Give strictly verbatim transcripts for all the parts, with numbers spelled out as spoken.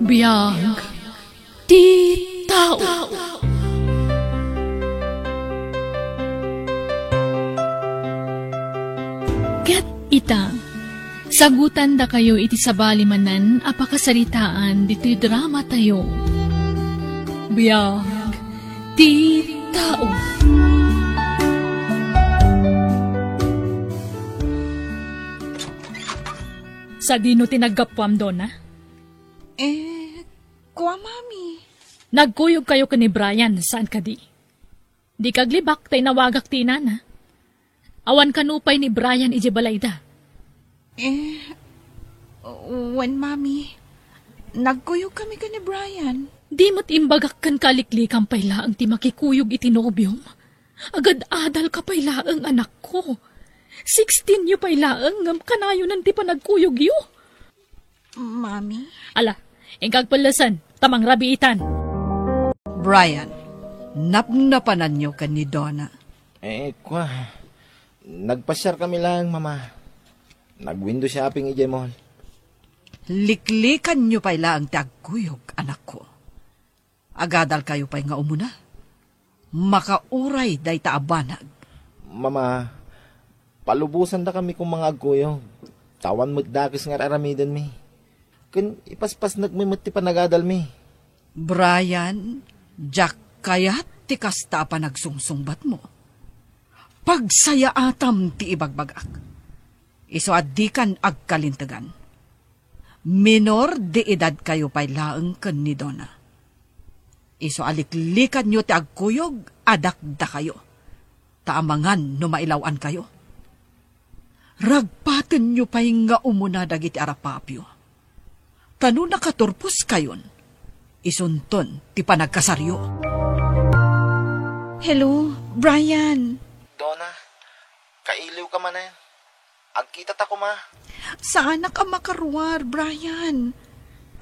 Biag ti tao. Ket ita, sagutandakayo iti sabali manen a pakasaritaan ditoy drama tayo. Biag ti tao. Sadino ti naggapuam, Dona? Eh, kua, Mami. Nagkuyogkayo ken ni Brian, saan kadi? Di kaglibak ta inawagak ti inana. Awan kano pay ni Brian idiay balayda? Eh, wen, Mami. Nagkuyog kami ken ni Brian. Di met imbagak kenka a liklikan pay laeng ti makikuyog iti nobiom? Agad-adalka pay laeng, anakko. Sixteen yo pay laeng ngem kanayonen ti panagkuyogyo. Mami? Ala, inka agpellesen, ta mangrabiitan. Brian, napnapananyo ken ni Donna? Eh, kua, nagpasiar kami laeng, Mama. Nag-window shopping idiay mall. Liklikanyo pay laeng ti agkuyog, anakko. Agadalkayo pay nga umuna. Makauray dayta a banag. Mama, palubosandakami koma nga agkuyog. Ta awan met dakes nga ar-aramidenmi. Ken ipaspasnekmi met ti panagadalmi. Brian, diak kayat ti kasta a panagsungsungbatmo. Pagsayaatam ti ibagbagak. Isu a dikan agkalintegan. Minor de edadkayo pay laeng ken ni Donna. Isu a liklikanyo ti agkuyog a dakdakayo, ta amangan no mailaw-ankayo. Ragpatenyo pay nga umuna dagiti arapaapyo. Ta no nakaturposkayon, isunton ti panagkasaryo. Hello, Brian. Donna, kailiwka manen. Agkitata koma. Saanak a makaruar, Brian.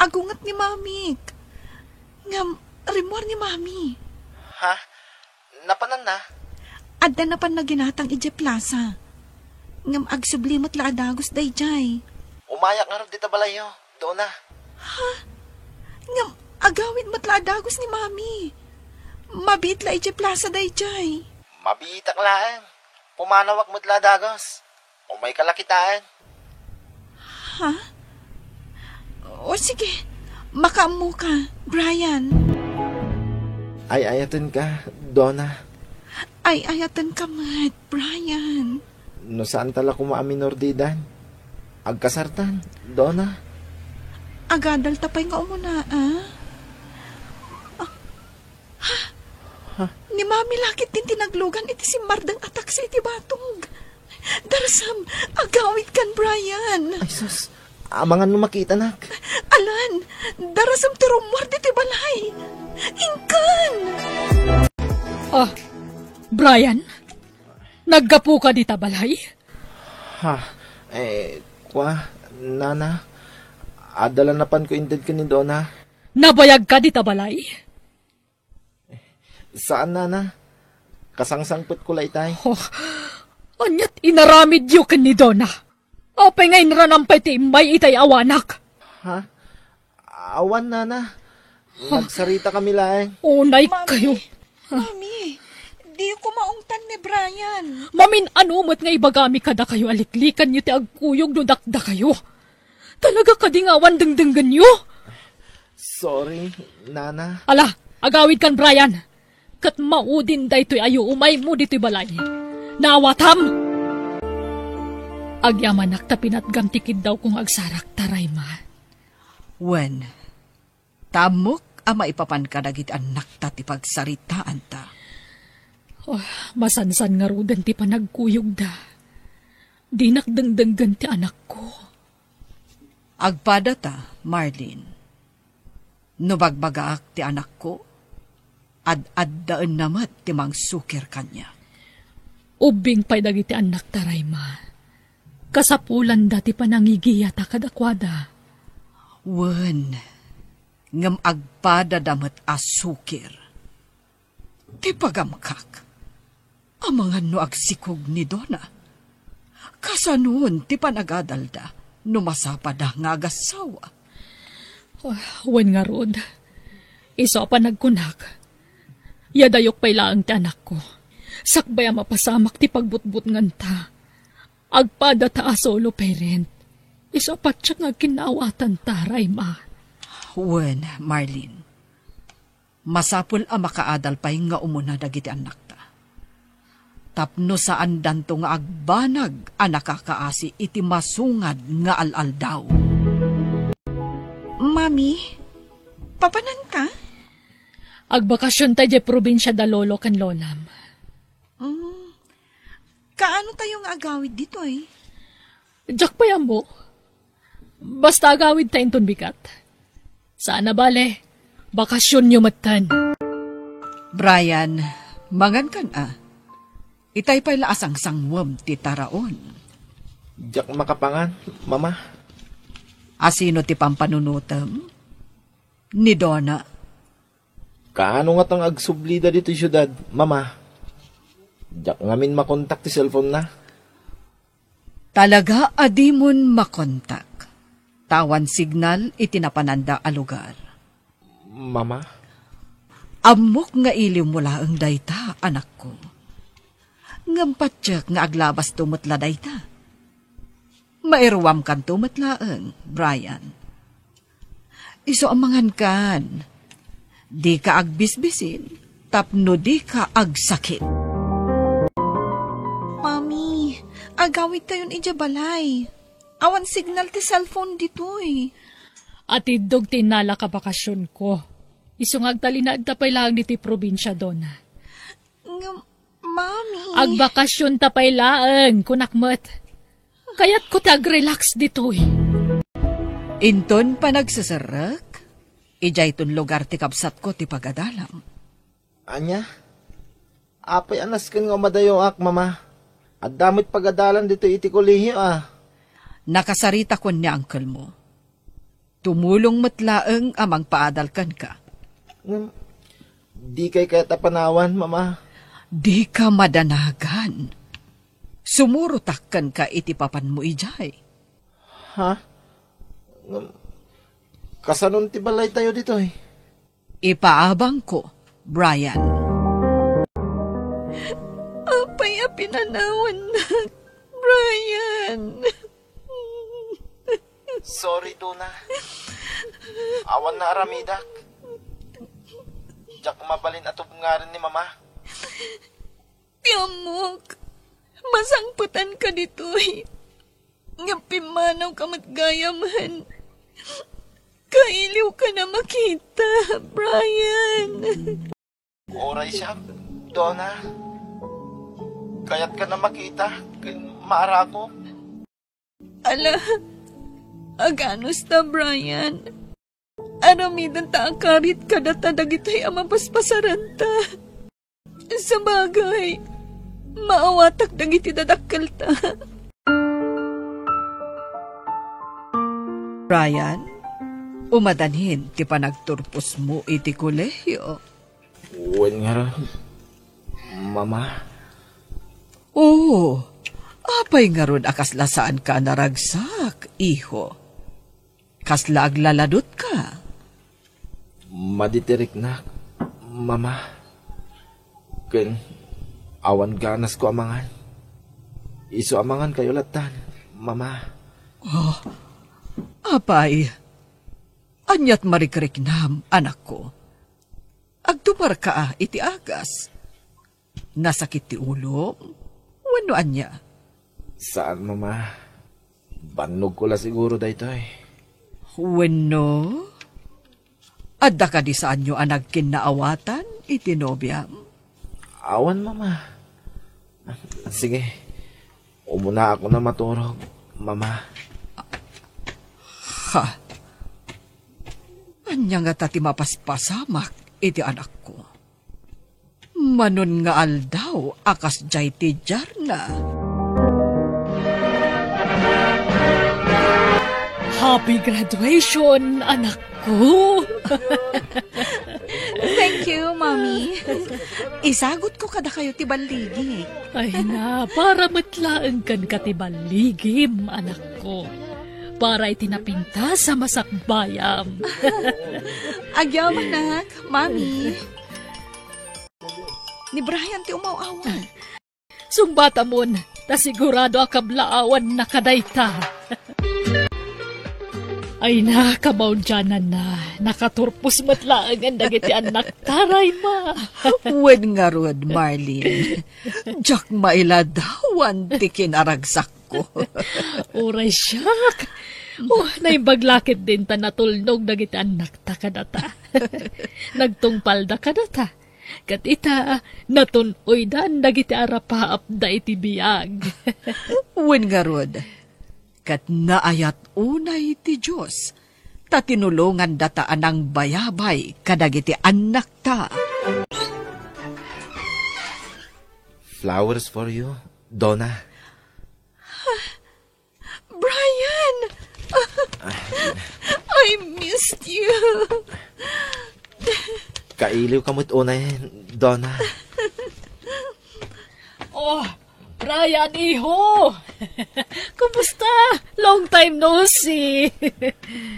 Agunget ni Mamik. Ngem, rimmuar ni Mami. Ha? Napananna? Adda napanna ginatang idiay plaza. Ngem agsubli met la a dagus daydiay. Umayak ngarud dita balayyo, Donna. Ha? Ngem agawid met la a dagus ni Mami. Mabiit la idiay plaza daydiay. Mabiitak laeng. Pumanawak met la a dagus. Umayka la kitaen. Ha? O sige, makaammoka, Brian. Ay-ayatenka, Donna. Ay-ayatenka met, Brian. No saanta la koma a minor de edad, agkasartan, Donna. Agadalta pay nga umuna, a? Ah, Ha? Ni Mami la ketdin ti naglugan iti simmardeng a taksi iti batog. Darasam, agawidkan, Brian. Ay, sus. Amangan no makitanak. Alan, darasam ti rummuar ditoy balay. Inkan! Ah, Brian? Naggapuka dita balay? Ha? Eh, kua, nana. Adda la napanko inted ken ni Donna. Nabayagka dita balay? Saan, nana. Kasangsangpetko la itay. Oh, aniat inaramidyo ken ni Donna? Apay nga inranam pay ti immay itay awanak? Ha? Awan, nana. Nagsarita kami laeng. Unay kayo. Mami, di ko maungtan ni Brian. Mamin-ano met nga ibagami kadakayo a liklikanyo ti agkuyog no dakdakayo? Talaga kadi nga awan dengdenggenyo? Sorry, nana. Ala, agawidkan, Brian. Ket maudin daytoy a yuumaymo ditoy balay. Naawatam? Agyamanak ta pinatgam ti kiddawko nga agsarakta, Rayma. Wen, ta ammok a maipapan kadagiti annakta ti pagsaritaanta. Oh, masansan ngaruden ti panagkuyogda. Dinak dengdenggen ti anakko. Agpadata, Marlene. No bagbagaak ti anakko, ad-addaenna met ti mangsukir kaniak. Ubbing pay dagiti annakta, Rayma. Kasapulanda ti panangigiyata kadakuada. Wen, ngem agpadada met a sukir. Ti pagamkak, amangan no agsikog ni Donna. Kasanon ti panagadalda no masapada nga agassawa? Ah, wen ngarud, isu a panagkunak, yadayok pay laeng ti anakko. Sakbay a mapasamak ti pagbutbutnganta, agpadata a solo parent. Isu a patiek nga agkinnaawatanta, Rayma. Wen, Marlene. Masapul a makaadal pay nga umuna dagiti annakta. Tapno saandanto nga agbanag a nakakaasi iti masungad nga al-aldaw. Mami, papananka? Agbakasionta idiay probinsia da lolo ken lolam. Mm. Kaano tayo nga agawid ditoy? Diak pay ammo. Basta agawidta inton bigat. Saan a bale, bakasionyo metten. Brian, mangankan a. Itay pay la a sangsangwem ti taraon. Diak makapangan, Mama. Asino ti pampanunotem? Ni Donna. Kaano ngata nga agsublida ditoy siudad, Mama? Diak ngamin makontak ti cellphone na. Talaga a dimon makontak. Ta awan signal iti napananda a lugar. Mama? Ammok nga iliwmo laeng dayta, anakko. Ngem patiek nga aglabasto met la dayta. Mairuamkanto met laeng, Brian. Isu a mangankan. Dika agbisbisin tapno dika agsakit. Mami, agawidtayon idiay balay. Awan signal ti cellphone ditoy. Atiddog ti innalak a bakasionko. Isu nga agtalinaedta pay laeng ditoy probinsia, Donna. Ngem, Mami. Agbakasionta pay laeng, kunak met. Kayatko ti agrelax ditoy. Inton panagseserrek, idiayton lugar ti kabsatko ti pagadalam. Ania? Apay a nasken nga umadayoak, Mama? Adda met pagadalan ditoy iti kolehio, a. Nakasaritakon ni uncle mo. Tumulong met laeng a mangpaadal kenka. Ngem, dikay kayat a panawan, Mama. Dika madanagan. Sumurotak kenka iti papanmo idiay. Ha? Ngem, kasanon ti balaytayo ditoy? Ipaabangko, Brian. Apay a pinanawannak, Brian? Sorry, Donna. Awan naaramidak. Diak mabalin a tubngaran ni Mama. Ti ammok, masangpetanka ditoy. Ngem pimmanawka met gayam. Kailiwkan a makita, Brian. Uray siak, Donna. Kayatkan a makita ken maarakok. Ala, aganusta, Brian. Aramidenta a karit kadata dagitoy a mapaspasaranta. Sabagay, maawatak dagiti dadakkelta. Brian, umadanin ti panagturposmo iti kolehio. Wen ngarud, Mama. Oo, apay ngarud a kasla saanka a naragsak, iho? Kasla aglaladutka? Madi ti riknak, Mama. Ken awan ganasko a mangan. Isu a mangankayo lattan, Mama. Oh, apay, ania't marikriknam, anakko? Agtumarka a iti agas? Nasakit ti ulom? Wenno ania? Saan, Mama. Bannogko la siguro daytoy. Wenno, adda kadi saanyo a nagkinnaawatan iti nobiam? Awan, Mama. Sige, umunaakon a maturog, Mama. Ha? Ania ngata ti mapaspasamak iti anakko? Manon nga aldaw a kasdiay ti diarna. Happy graduation, anakko! Thank you, Mommy. Isagutko kadakayo ti balligi. Ay na, para met laeng kenka ti balligim, anakko. para iti napintas a masakbayam. Agyamanak, Mami. Ni Brian ti umaw-awan. Sungbatamon, ta sigurado a kablaawanna kadayta. Ay na, kamaudiananna, nakaturpos met laengen dagiti annakta, Rayma. Wen ngarud, Marlene, diak mailadawan ti kinaragsakko. Uray siak. Oh, naimbag la ketdin ta natulnog dagiti annakta kadata. Nagtungpalda kadata. Ket ita, natun-oydan dagiti arapaapda iti biag. Wen ngarud, ket naayat unay ti Dios, ta tinulongandata a nangbayabay kadagiti annakta. Flowers for you, Donna. Brian! I missed you. Kailiwka met unay, Donna. Oh, Brian, iho! Kumusta? Long time no see.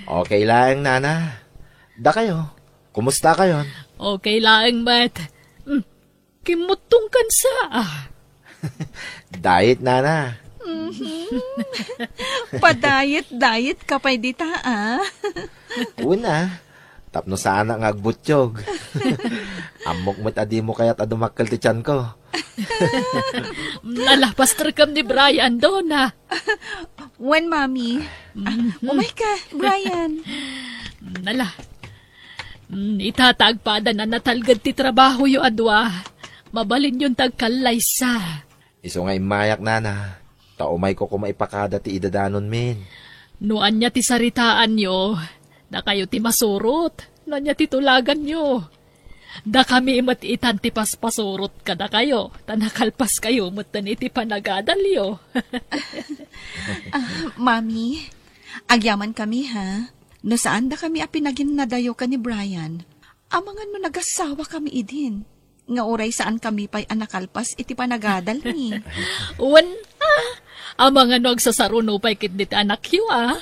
Okay laeng, Nana. Dakayo, kumusta kayon? Okay laeng met. Mm, Kimmuttongkansa. Diet, Nana. Mhm. Padayet-dayet ka pay dita, a? Una, tapno saanak nga agbutiog. Ammok met a dimo kayat a dumakkel ti tianko. Nalapasterkam ni Brian, Donna. Wen, Mami. Ah, mhm. Umayka, Brian. Nala. Mm, ita ta agpadan a natalged ti trabahoyo a dua, mabalinyon ti agkallaysa. Isu nga immayak, Nana, ta umayko koma ipakada ti idadanonmin. No ania ti saritaanyo, dakayo ti masurot. No ania ti tulaganyo, dakami met itan ti paspasurot kadakayo, ta nakalpaskayo metten iti panagadalyo. Ah, Mami, agyamankami, ha? No saan dakami a pinaginnadayo ken ni Brian, amangan no nagasawakami idin, nga uray saankami pay a nakalpas iti panagadalmi. Wen, a, amangan no agsasaruno pay ketdi ti anakyo, a.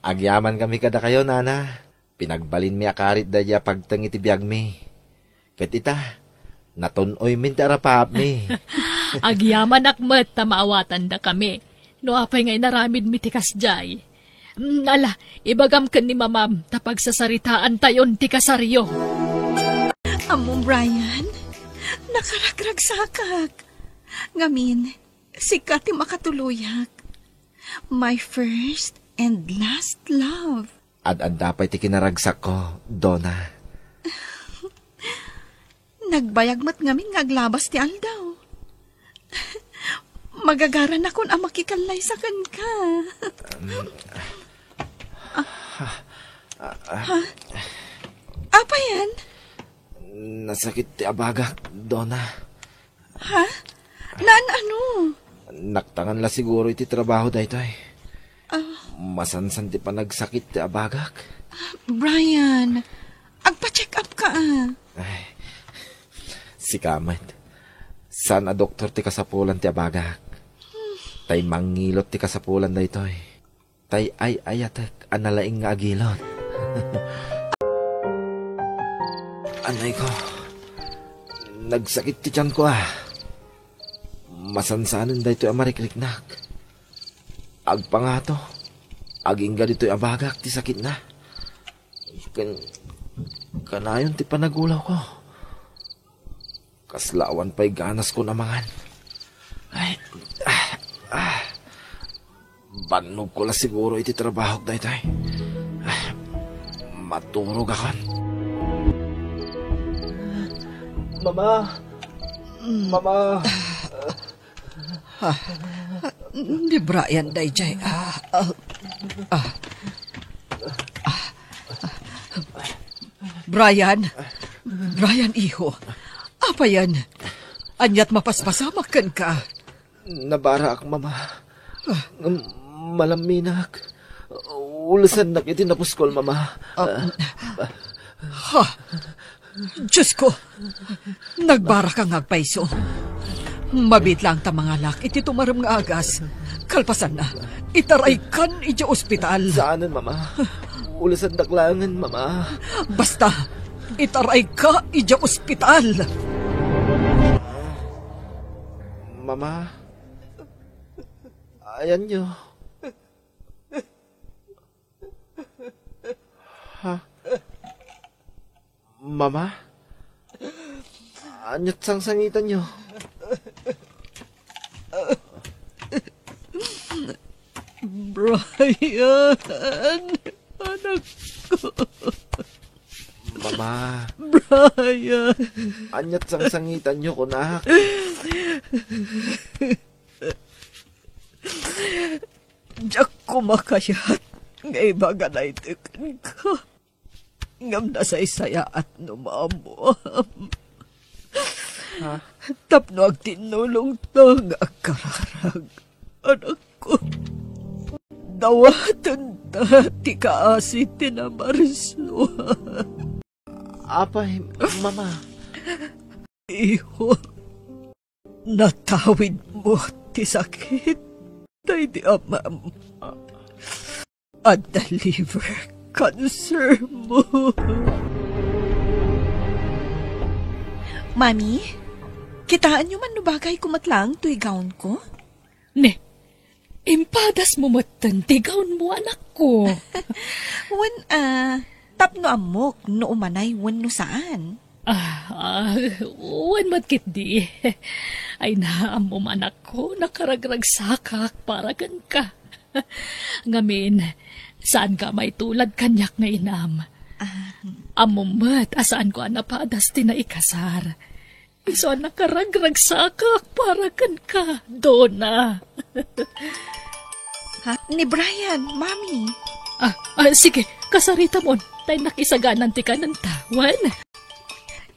Agyamankami kadakayo, Nana. Pinagbalinmi a karit daydi a pagteng iti biagmi. Ket ita, natun-oymin ti arapaapmi. Agyamanak met ta maawatandakami. No apay nga inaramidmi ti kasdiay? Mm, ala, ibagam ken ni Mamam ta pagsasaritaantayon ti kasaryo. Ammom, Brian, nakaragragsakak. Ngamin, sika ti makatuloyak. My first and last love. Ad-adda pay ti kinaragsakko, Donna. Nagbayag met ngamin nga aglabas ti aldaw. Magagaranakon a makikallaysa kenka. Um, ha? Apayan? Nasakit ti abagak, Donna. Ha? Naan ano? Naktangan la siguro iti trabaho daytoy. Ah. Masansan ti panagsakit ti abagak. Brian, agpa-check up ka, a. Ay, sika met. Saan a doktor ti kasapulan ti abagak. Tay mangilot ti kasapulan daytoy. Tay ay-ayatek a nalaing nga agilot. Anay ko, nagsakit ti tianko, a. Masansanen daytoy a marikriknak. Agpangato, agingga ditoy abagak ti sakitna. Ken, kanayon ti panagulawko. Kasla awan pay ganaskon a mangan. Ay, ah, ah. Bannogko la siguro iti trabahok daytoy. Ah, maturogakon. Mama! Mama! Ah, ni Brian daydiay. Ah, ah, ah, ah. Brian? Brian, iho. Apayan? Aniat mapaspasamak kenka? Nabaraak, Mama. Ah. Ngem malamminak. Ulsannak iti napuskol, Mama. Ah, ha? Diyos ko, nagbaraka nga agpayso. Mabiit laeng ta mangalak iti tumarem nga agas. Kalpasanna, itaraykan idiay ospital. Saanen, Mama. Ulasandak laengen, Mama. Basta, itarayka idiay ospital. Mama, ayanyo. Ha? Mama? Ania't sangsangitanyo? Brian, anak ko. Mama. Brian. Ania't sangsangitanyo, kunak? Diak koma kayat nga ibaga daytoy kenka. Ngem nasaysayaat no maammuam. Ha? Tapno agtinnulongta nga agkararag, anakko. Dawatenta ti kaasi ti namarsua. Apay, Mama? Iho, natawidmo ti sakit daydi amam adda liver cancer mo. Mami, kitaenyo man no bagayko met laeng toy gownko? Ne, impadasmo metten ti gownmo, anakko. Wen, a, tapno ammok no umanay wenno saan. Ah, ah, wen met ketdi. Ay, naammom, anakko, nakaragragsakak para kenka. Ngamin, saanka a maitulad kaniak nga inam. Ah. Ammom met a saanko a napadas ti naikasar. Isu a nakaragragsakak para kenka, Dona. Ha? Ni Brian, Mami. Ah, ah, sige, kasaritamon. Ta innak isaganan ti kanenta. Wen?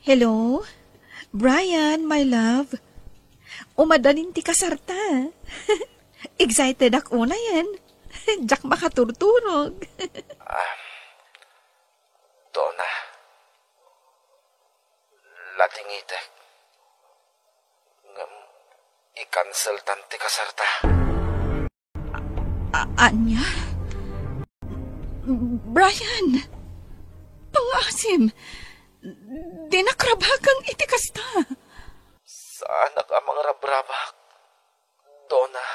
Hello? Brian, my love. Umadanin ti kasarta. Excited ak unayen. Diak makaturturog. Ah, Dona, latingitek. Ngem, i-canceltan ti kasarta. A-, ania? Brian! Pangaasim! Dinak rabaken iti kasta! Saanak a mangrabrabak, Dona.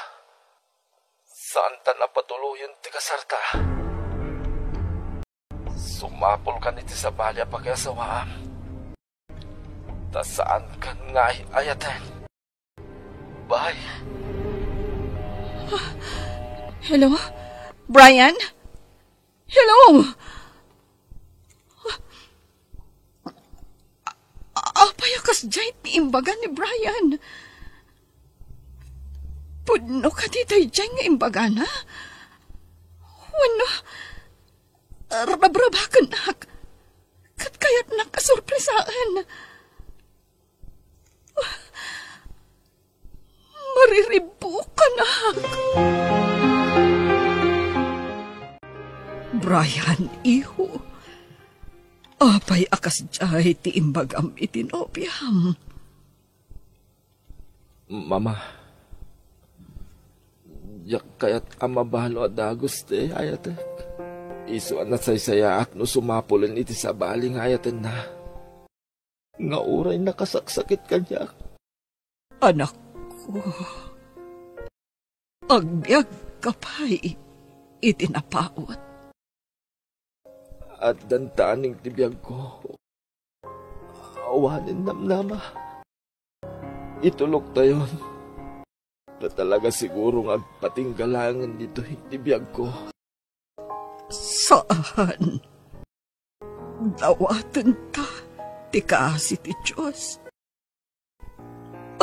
Saantan a patuloyen ti kasarta. Sumapulkan iti sabali a pakiasawaam. Ta saankan nga ay-ayaten. Bye. Hello? Brian? Hello? A-, apay a kasdiay ti imbaga ni Brian? Pudno kadi daydiay nga imbagana? Wenno, rabrabakenak ket kayatnak a sorpresaen? Mariribbukanak. Brian, iho, apay a kasdiay ti imbagam iti nobiam? Mama, diak kayat a mabalo a dagus ti ay-ayatek. Isu a nasaysayaat no sumapulen iti sabali nga ayatenna. Nga uray nakasaksakit kaniak. Anakko, agbiagka pay iti napaut. Addan taning ti biagko. Awanen namnama. Ituloktayon. Ta talaga siguro nga agpatingga laengen ditoy ti biagko. Saan. Dawatenta ti kaasi ti Dios.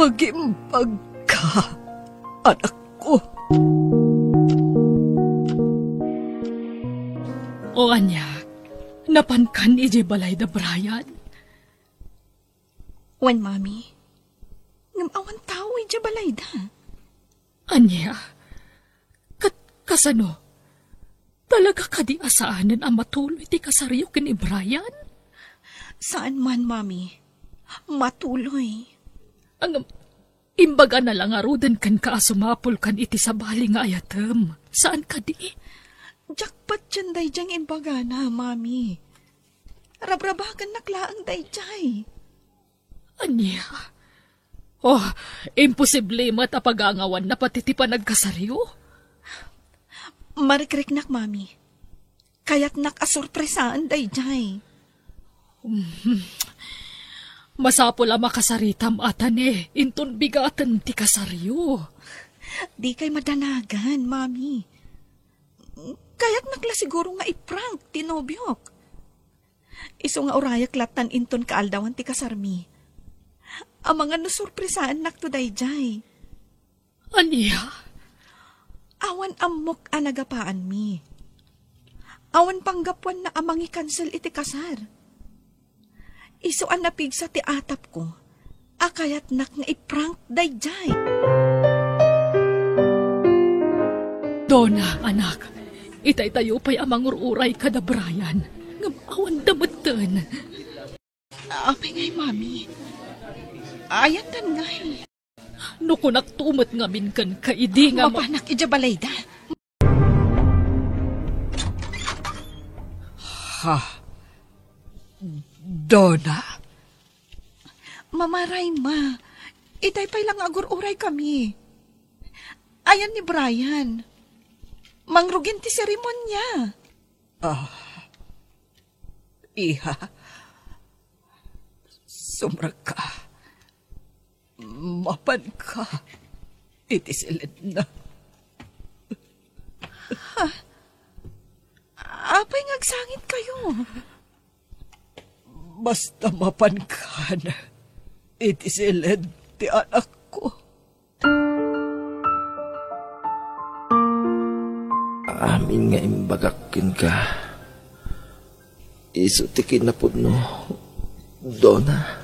Agimbagka, anakko. O ania, napankan idiay balay da Brian? Wen, Mami. Ngem awan tao idiay balayda. Ania? Kat-, kasano? Talaga kadi a saanen a matuloy ti kasaryo ken ni Brian? Saan man, Mami. Matuloy. Ngem, Imbagana la ngaruden kenka a sumapulkan iti sabali nga ayatem. Saan kadi? Jackpot daydiay nga imbagana, Mami. Rabrabakennak laeng daydiay. Ania? Oh, imposible met a pagangawanna pati ti panagkasaryo. Marikriknak, Mami. Kayatnak a sorpresaen daydiay. Masapul a makasaritam, Atane, inton bigaten ti kasaryo. Dikay madanagan, Mami. Kayatnak la siguro nga i-prank ti nobiok. Isu nga urayak lattan inton kaaldawan ti kasarmi. Amangan no sorpresaennakto daydiay. Ania? Awan ammok a nagapaanmi. Awan panggapuanna a mangikansel iti kasar. Isu a napigsa ti atapko a kayatnak nga i-prank daydiay. Donna, anak, itaytayo pay a mangur-uray kada Brian, ngem awan da metten. Apay ngay, Mami? Ayandan ngay. No kunakto met ngamin kenka idi nga ma- Mapanak idiay balayda. Ha? Donna? Mama Raima, itay pay la nga agur-uray kami. Ayan ni Brian. Mangrugin ti seremonia. Ah, iha. Sumrekka. Mapanka iti siledna. Ha? Apay nga agsangitkayo? Basta mapankan iti siled ti anakko. Amin nga imbagak kenka, isu ti kinapudno, Donna.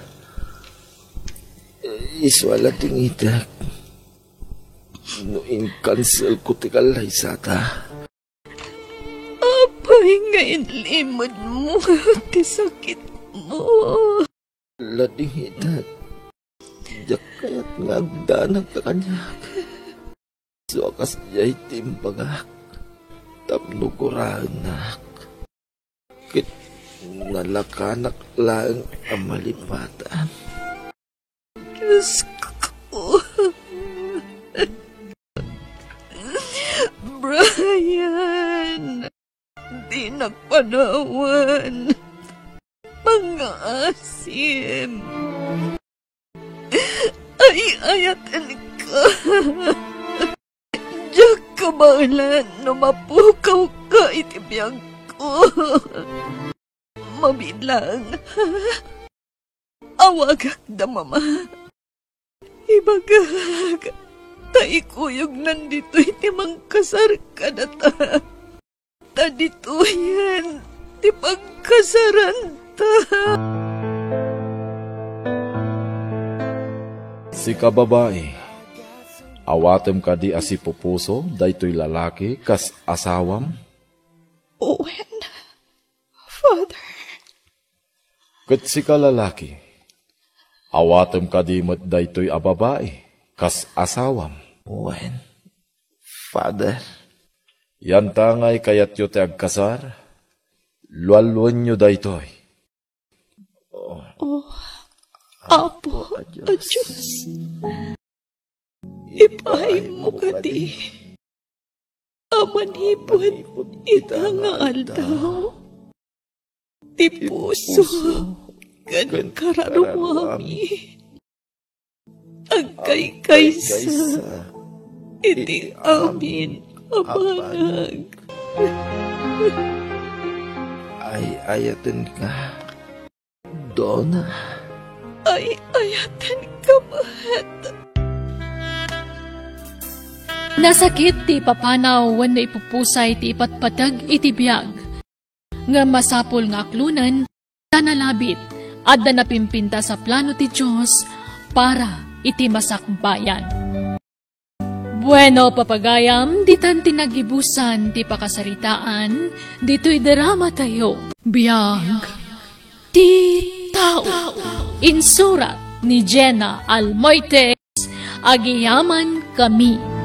Isu a ladingitek no inkanselko ti kallaysata. Apay nga inlimedmo ti sakitmo? Ladingitek, diak kayat nga agdanagka kaniak. Isu a kasdiay ti imbagak tapno guraennak. Ket nalakanak laeng a malipatan. Diosko. Brian, dinak panawan. Pangngaasim. Ay-ayatenka. Diak kabaelan no mapukawka iti biagko. Mabilang. Awagak da Mama. Ibagak ta ikuyognan ditoy ti mangkasar kadata. Ta ditoyen ti pagkasaranta. Sika babai, awatem kadi a sipupuso daytoy lalaki kas asawam? Wen, Father. Ket sika lalaki, awatem kadi met daytoy a babai kas asawam? Wen, Father. Yantangay kayatyo ti agkasar, lualuenyo daytoy. O Apo a Dios, ipaaymo kadi a manipud ita nga aldaw ti puso ken kararuami. Agkaykaysa iti amin a banag. Ay-ayatenka, Donna. Ay-ayatenka met. Nasakit ti ipapanaw wenno ipupusay ti ipatpateg iti biag. Ngem masapul nga aklonen ta nalabit, adda napimpintas a plano ti Dios para iti masakbayan. Bueno, papagayam, ditan ti nagibusan ti pakasaritaan ditoy drama tayo. Biag ti tao. Insurat ni Jenna Almoite. Agyamankami.